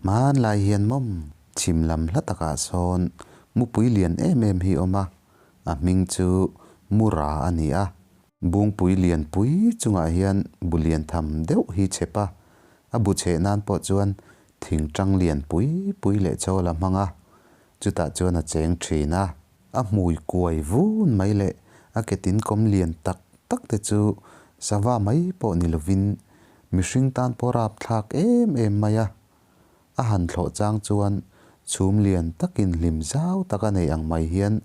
Hmanlai hian mawm chhim lam hla takah sawn mupui lian em em hi awm a, a hming chu Mura a ni a. Bungpui lian pui chungah hian bu lian tham deuh hi chhep a, a bu chheh nan pawh chuan thing tang lian pui pui leh chawl a hmang a, chutah chuan a cheng thin a. A hmui kuai vun mai leh a ke tin kawm lian tak tak te chu sava mai pawh ni lovin mihring tan pawh rapthlak em em mai a. A han thlawh chang chuan chhum lian takin hlim zau tak a nei ang mai hian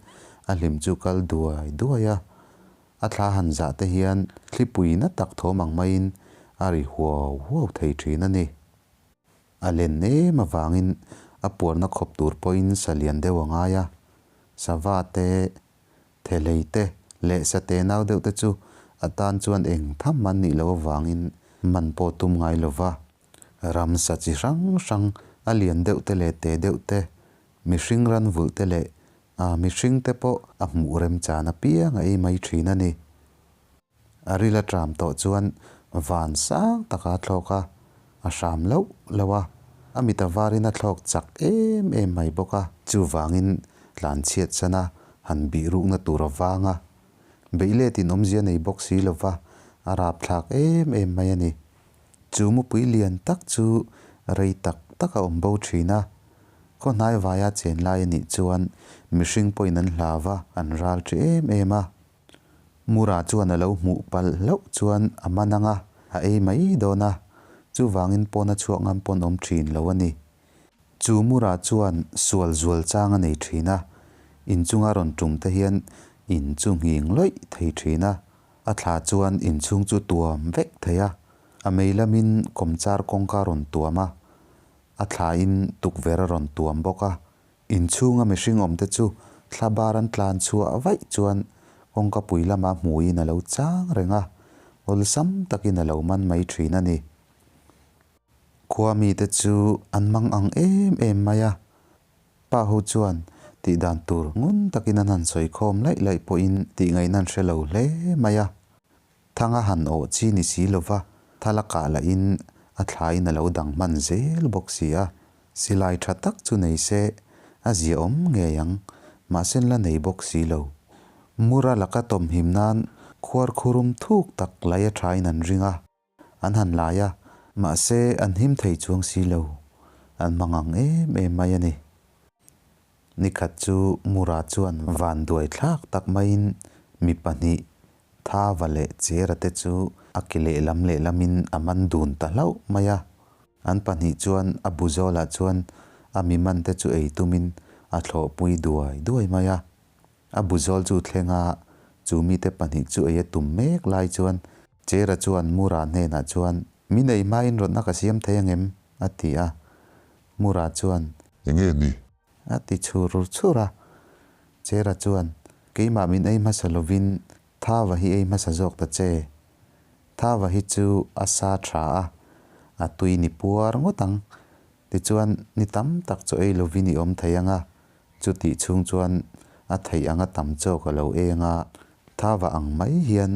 a hlim chu kal duai duai a. A thla han zah te hian thlipui na tak thawm ang maiin a ri huau huau thei thin a ni. A len em avangin a puarna khawp tur pawhin sa lian deuh a ngai a, sava te, thelei te leh sate nau deuh te chu a tan chuan eng tham an nih loh avangin man pawh tum ngai lo va. Ramsa chi hrang hrang a lian deuh te leh te deuh te, mihring ran vulh te leh mihring te pawh a hmuh remchan apiang a ei mai thin a ni. A ril a tram tawh chuan van sang taka a thlawk a, a hram loh loh a, a mit a varin a thlawk chak em em mai bawk a. Chuvangin tlanchhiat sana han bih rukna tur a vang a, beihletin awmzia nei bawk si lova a rapthlak em em mai a ni. Chu mupui lian tak chu rei tak tak a awm bo thin a, khaw hnai vaia chen lai a nih chuan mihring pawhin an hlau a, an ral ṭi em em a. Mura chuan a lo hmuh palh hlauh chuan a man ang a, a ei mai dawn a, chuvangin pawn a chhuak ngam pawn awm thin lo a ni. Chu Mura chuan sual zual chang a nei thin a, inchunga rawn tum te hian in chu nghing lawih thei thin a, a thla chuan inchhung chu tuam vek thei a, a mei lamin kawmchar kawngka rawn tuam a, a thlain tukverh a rawn tuam bawk a, Inchhunga mihring awmte chu thla bar an tlan chhuah vaih chuan kawngka pui lama hmuiin a lo chang reng a, awlsam takin a lo man mai thin a ni. Khua mite chu an mang ang em em mai a, pa ho chuan tih dan tur ngun takin an han sawi khawm laih laih pawhin tih ngaihna an hre lo hle mai a. Thanga han awh chi ni si lova thal a kah lahin a thlaiin a lo dang hman zel bawk si a. Silai tha tak chu nei se a ziaawm ngei ang, mahse la nei bawk si lo. Mura laka tawmhim nan khuar khurum thuk tak lai a thain an ring a, an han lai a, mahse an him thei chuang si lo, an hmang ang em em mai a ni. Nikhat chu Mura chuan van duai thlak tak maiin mi pahnih Thava leh Chera te chu a ki lehlam lehlamin a man dun ta hlauh mai a. An pahnih chuan a bu zawlah chuan a mi man te chu ei tumin a thlawhpui duai duai mai a. A bu zawl chu thleng a, chu mite pahnih chu ei a tum mek lai chuan Chera chuan Mura hnenah chuan, Min ei hmain rawtna ka siam thei angem? a ti a. Mura chuan. Enge ni? A ti chhur chhur a. Chera chuan, Keimah min ei hmasa lovin Thava hi ei hmasa zawk ta che. Thava hi chu a sa tha a, a tui ni puar ngawt ang. Tichuan, ni tam tak chaw ei lovin i awm thei ang a, chutih chhung chuan a theih anga tam chaw ka lo ei ang a, Thava ang mai hian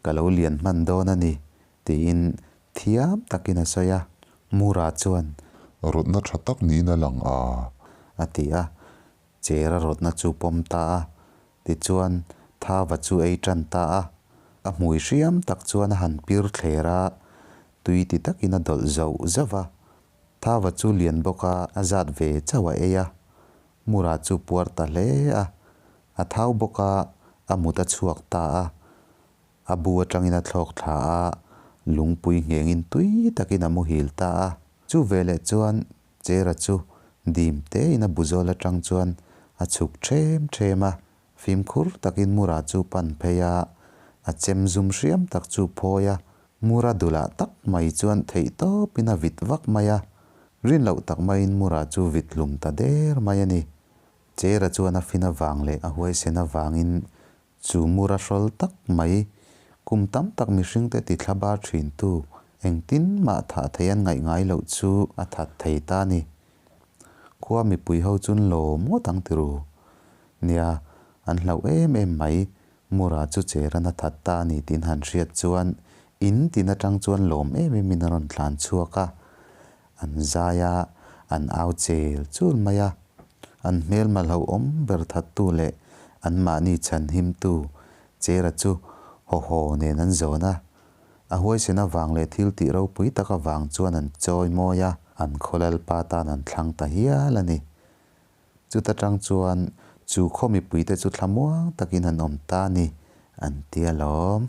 ka lo lian hman dawn a ni, tiin thiam takin a sawi a. Mura chuan. Rawtna tha tak niin a lang a. A ti a. Chera rawtna chu pawm ta a. Tichuan, Thava chu ei tan ta a. A hmui hriam tak chuan a han pir thler a, tui ti takin a dawlh zauh zauh va. Thava chu lian bawk a, a zat ve chauh a ei a. Mura chu puar ta hle a. A thau bawk a, a mut a chhuak ta a. A bu atangin a thlawk thla a, lungpui nghengin tui takin a muhil ta a. Chu veleh chuan Chera chu dim tein a buzawl atang chuan a chhuk ṭhem ṭhem a, fimkhur takin Mura chu pan phei a, a chem zum hriam tak chu phawi a, Mura dulah tak mai chuan theih tawpin a vit vak mai a, rin loh tak maiin Mura chu vit hlum ta der mai a ni. Chera chuan a fin avang leh a huaisen avangin Chu mura hrawl tak mai, kum tam tak mihringte ti thla bar thintu, engtin mah thah thei an ngaih ngai loh chu a that thei ta ni. Khua mipui ho chun lawm ngawt ang tiru. Nia, an hlauh em em mai, mura chu cheran a that ta a ni tiin han hriat chuan in tin atang chuan lawm em em in a rawn tlan chhuak a. An zai a, An au chel chul mai a. An hmelma hlauhawm ber thattu leh anmahni chhanhimtu Chera chu hawhaw nen an zawn a. A huaisen avang leh thiltih ropui tak avang chuan an chawimawi a, an khaw lalpa tan an thlang ta hial a ni. Chuta tang chuan chu khaw mipuite chu thlamuang takin an awm ta a ni an ti alawm.